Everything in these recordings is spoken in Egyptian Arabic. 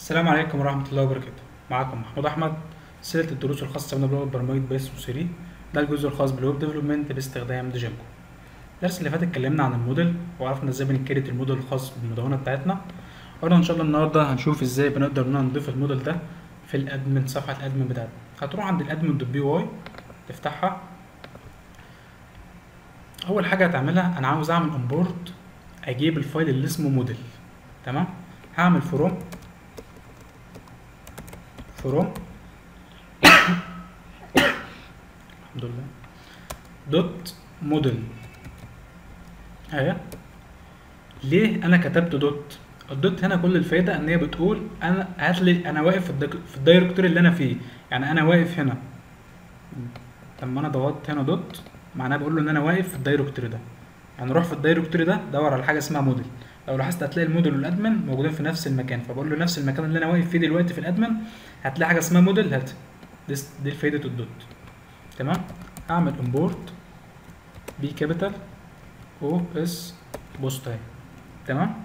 السلام عليكم ورحمة الله وبركاته. معاكم محمود أحمد، سلسلة الدروس الخاصة بلغة برمجة Python 3. ده الجزء الخاص بال web development باستخدام Django. الدرس اللي فات اتكلمنا عن الموديل وعرفنا ازاي بن create ال model الخاص بالمدونة بتاعتنا. قلنا ان شاء الله النهارده هنشوف ازاي بنقدر ان نضيف الموديل ده في ال admin، صفحة ال admin بتاعتنا. هتروح عند ال admin dot py تفتحها. اول حاجة هتعملها، انا عاوز اعمل import، اجيب ال file اللي اسمه موديل. تمام، هعمل from الحمد لله dot model. اهي ليه انا كتبت dot؟ ال dot هنا كل الفايدة ان هي بتقول انا هات لي، انا واقف في ال directory اللي انا فيه، يعني انا واقف هنا. لما انا ضغطت هنا dot معناها بقول له ان انا واقف في ال directory ده، يعني روح في ال directory ده دور على حاجة اسمها موديل. لو لاحظت هتلاقي ال model وال admin موجودين في نفس المكان، فبقول له نفس المكان اللي انا واقف فيه دلوقتي في ال admin هتلاقي حاجة اسمها موديل، هات دي فايده ال dot. تمام، اعمل import P capital O S post اهي. تمام،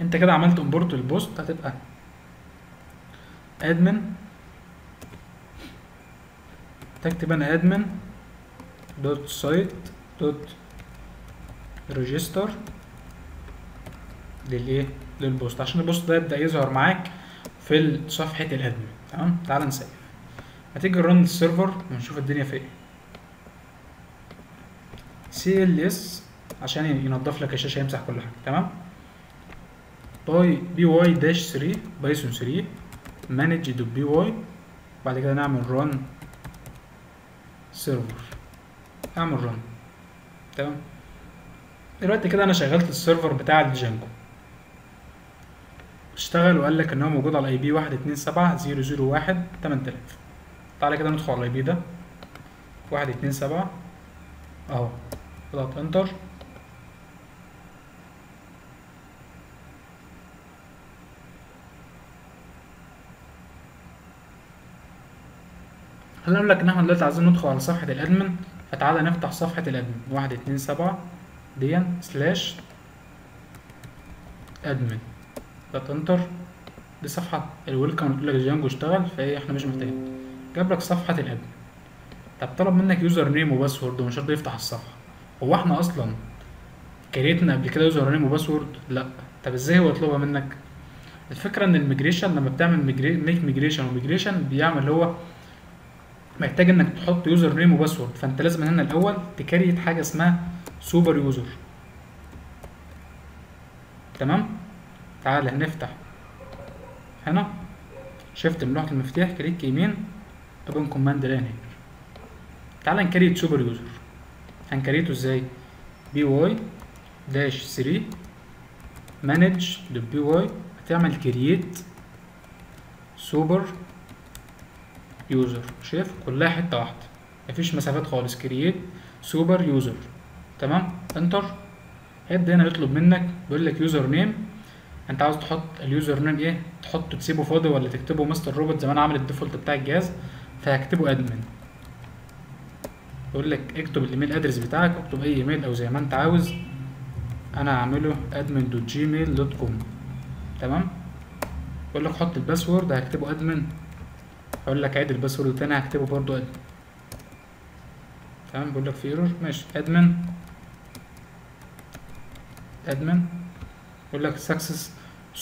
انت كده عملت import لل post، هتبقى admin، تكتب انا admin dot site dot register للايه، لل post، عشان ال post ده يبدا يظهر معاك في صفحة ال admin. تمام، تعال ن save. هتيجي run ال server ونشوف الدنيا في ايه. CLS عشان ينظف لك الشاشة، يمسح كل حاجة. تمام، py py dash 3 Python 3 manage dot py، بعد كده نعمل run server، اعمل run. تمام، دلوقتي كده انا شغلت ال server بتاع ال Django، اشتغل وقال لك ان هو موجود على IP 127.0.0.1 8000. تعالى كده ندخل على ال IP ده 127 اهو، اضغط enter. خلينا اقول لك ان احنا دلوقتي عايزين ندخل على صفحة ال admin، فتعالى نفتح صفحة ال admin 127 دي slash admin، اضغط enter. دي صفحة ال welcome بتقول لك Django اشتغل، فايه احنا مش محتاجين. جاب لك صفحة ال admin. طب طلب منك username و password ومش راضي يفتح الصفحة. هو احنا اصلا create نا قبل كده username و password؟ لا. طب ازاي هو يطلبها منك؟ الفكرة ان ال migration لما بتعمل make migration و migration بيعمل هو محتاج انك تحط username و password، فانت لازم هنا الاول ت create حاجة اسمها super user. تمام، تعالى هنفتح هنا shift من لوحة المفتاح، click يمين، open command line here. تعالى ن create super user. هن create ه ازاي؟ py dash 3 manage dot py، هتعمل create super user. شايف كلها حتة واحدة مفيش مسافات خالص، create super user. تمام، enter. هيبدا هنا يطلب منك، بيقول لك username، انت عاوز تحط ال username ايه؟ تحطه تسيبه فاضي ولا تكتبه mister robot زي ما انا عامل ال default بتاع الجهاز، فهكتبه admin. يقول لك اكتب ال email address بتاعك، اكتب اي ايميل او زي ما انت عاوز. انا هعمله admin dot gmail dot com. تمام، يقول لك حط ال password، هكتبه admin. هقول لك عيد ال password تاني، هكتبه برضو admin. تمام، بيقول لك في error، ماشي admin admin. يقول لك success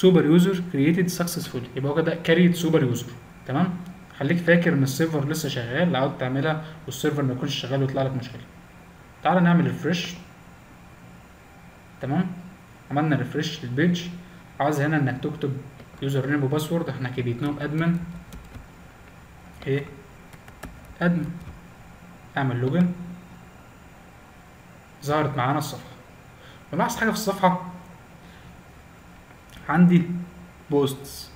super user created successfully، يبقى هو كده create super user. تمام، خليك فاكر ان ال server لسه شغال، لو عاوز تعملها وال server ما يكونش شغال ويطلع لك مشكلة. تعالى نعمل refresh. تمام، عملنا refresh لل page. عاوز هنا انك تكتب username و password، احنا create ناهم admin ايه admin. اعمل login، ظهرت معانا الصفحة. ولاحظ حاجة في الصفحة، عندي posts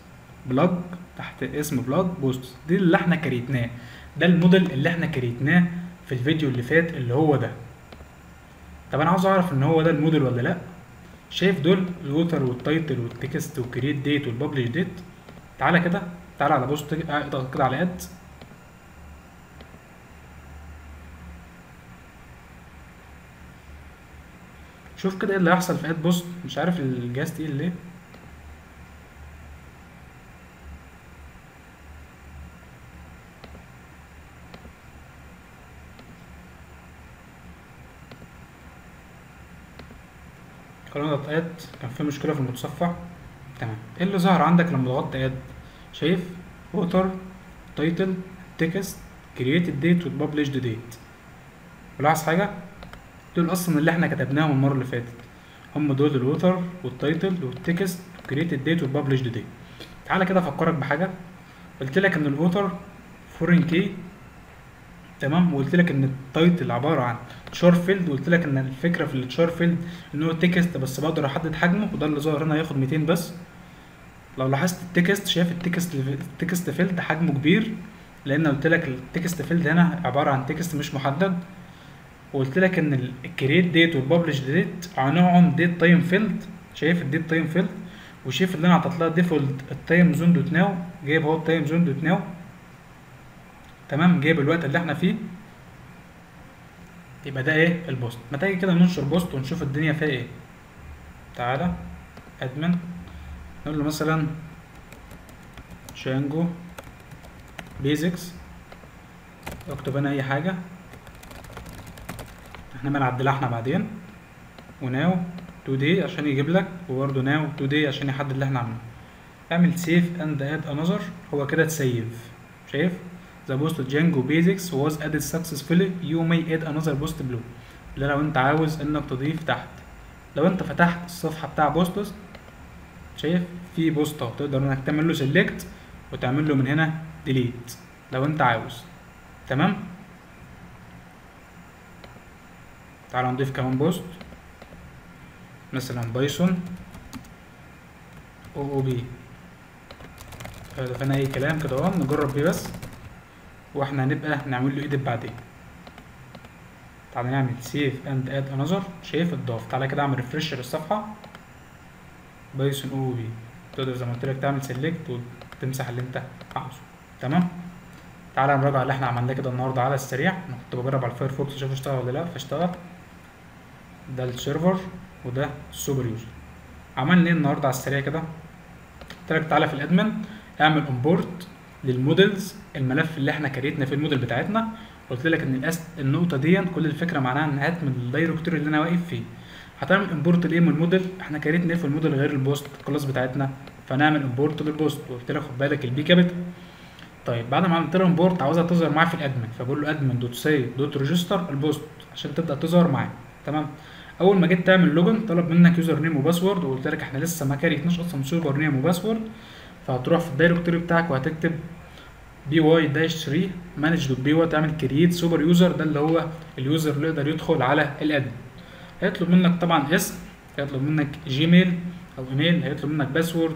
blog تحت اسم blog posts، دي اللي احنا create ناه، ده الموديل اللي احنا create ناه في الفيديو اللي فات اللي هو ده. طب انا عاوز اعرف ان هو ده الموديل ولا لا. شايف دول الووتر والتايتل والتكست والكريت ديت والببلش ديت. تعالى كده، تعالى على post، اضغط كده على add. شوف كده ايه اللي هيحصل في add post. مش عارف الجهاز تقيل ليه. خلونا نضغط add، كان في مشكلة في المتصفح. تمام، ايه اللي ظهر عندك لما ضغطت add؟ شايف author، title، text، created date وال published date. ملاحظ حاجة؟ دول اصلا اللي احنا كتبناهم المرة اللي فاتت، هم دول ال author وال title وال text created date وال published date. تعالى كده افكرك بحاجة، قلت لك ان ال author foreign key، تمام، وقلت لك ان ال title عبارة عن char field، وقلت لك ان الفكرة في ال char field ان هو text بس بقدر احدد حجمه، وده اللي ظاهر هنا هياخد 200 بس. لو لاحظت ال text، شايف ال text، ال text field حجمه كبير، لان قلت لك ال text field هنا عبارة عن text مش محدد. وقلت لك ان ال create date وال publish date نوعهم date time field، شايف ال date time field، وشايف اللي انا حاطط لها default ال time zone dot now، جايب اهو ال time zone dot now، تمام، جايب الوقت اللي احنا فيه. يبقى ده ايه؟ ال post. ما تيجي كده ننشر post ونشوف الدنيا فيها ايه. تعالى admin، نقول له مثلا Django basics، اكتب انا اي حاجة، احنا ما نعدلها احنا بعدين، و now today عشان يجيب لك، وبرده now today عشان يحدد اللي احنا عاملينه. اعمل save and add another، هو كده اتسيف. شايف the post Django basics was added successfully، you may add another post below. ده لو انت عاوز انك تضيف تحت. لو انت فتحت الصفحة بتاع posts، شايف في post اهو، تقدر انك تعمل له select وتعمل له من هنا delete لو انت عاوز. تمام، تعالى نضيف كمان post، مثلا Python OOP، ضفنا اي كلام كده اهو، نجرب بيه بس، واحنا هنبقى نعمل له edit بعدين. تعالى نعمل save and add another، شايف اتضاف. تعالى كده اعمل refresh للصفحه، Python OOP، تقدر زي ما قلت لك تعمل select وتمسح اللي انت عاوزه. تمام، تعالى نراجع اللي احنا عملناه كده النهارده على السريع. انا كنت بجرب على ال Firefox اشوف اشتغل ولا لا، فاشتغل. ده ال server وده ال super user. عملنا ايه النهارده على السريع كده؟ قلت لك تعالى في ال admin اعمل import لل models، الملف اللي احنا create نا فيه الموديل بتاعتنا. قلت لك ان النقطة دي كل الفكرة معناها ان هات من ال directory اللي انا واقف فيه. هتعمل import لايه من الموديل؟ احنا create نا ايه في الموديل غير ال post class بتاعتنا، فنعمل import لل post. وقلت لك خد بالك ال P capital. طيب بعد ما عملت له import عاوزها تظهر معايا في ال admin، فبقول له admin dot site dot register ال post عشان تبدا تظهر معايا. تمام، اول ما جيت تعمل login طلب منك username و password، وقلت لك احنا لسه ما create ناش اصلا username و password، فهتروح في ال directory بتاعك وهتكتب py dash 3 manage dot py، تعمل create super user، ده اللي هو ال user اللي يقدر يدخل على ال admin. هيطلب منك طبعا اسم، هيطلب منك Gmail او ايميل، هيطلب منك password،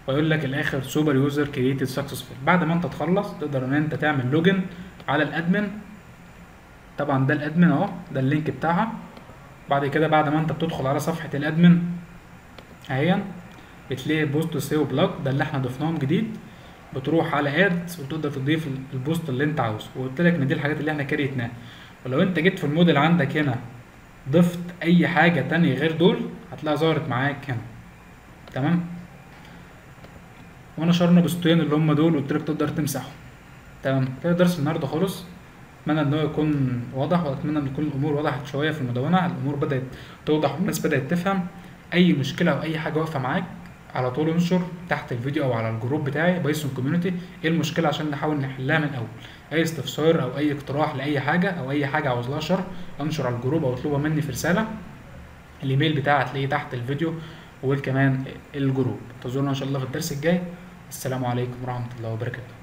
ويقول لك الاخر super user created successful. بعد ما انت تخلص تقدر ان انت تعمل login على ال admin. طبعا ده ال admin اهو، ده ال link بتاعها. بعد كده بعد ما انت بتدخل على صفحة ال admin اهي، بتلاقي post سيو blog، ده اللي احنا ضفناهم جديد. بتروح على add وتقدر تضيف ال post اللي انت عاوزه. وقلت لك ان دي الحاجات اللي احنا create ناها. ولو انت جيت في الموديل عندك هنا ضفت اي حاجة تانية غير دول هتلاقيها ظهرت معاك هنا. تمام، ونشرنا بوستين اللي هم دول، وقلت لك تقدر تمسحهم. تمام، كده درس النهارده خلص. اتمنى ان هو يكون واضح، واتمنى ان تكون الامور وضحت شوية في المدونة، الامور بدات توضح والناس بدات تفهم. اي مشكلة او اي حاجة واقفة معاك على طول انشر تحت الفيديو او على ال group بتاعي Python community ايه المشكلة عشان نحاول نحلها من الاول. اي استفسار او اي اقتراح لاي حاجة او اي حاجة عاوز لها شرح انشر على ال group او اطلبها مني في رسالة. الايميل بتاعي هتلاقيه تحت الفيديو وكمان ال group. انتظرونا ان شاء الله في الدرس الجاي. السلام عليكم ورحمة الله وبركاته.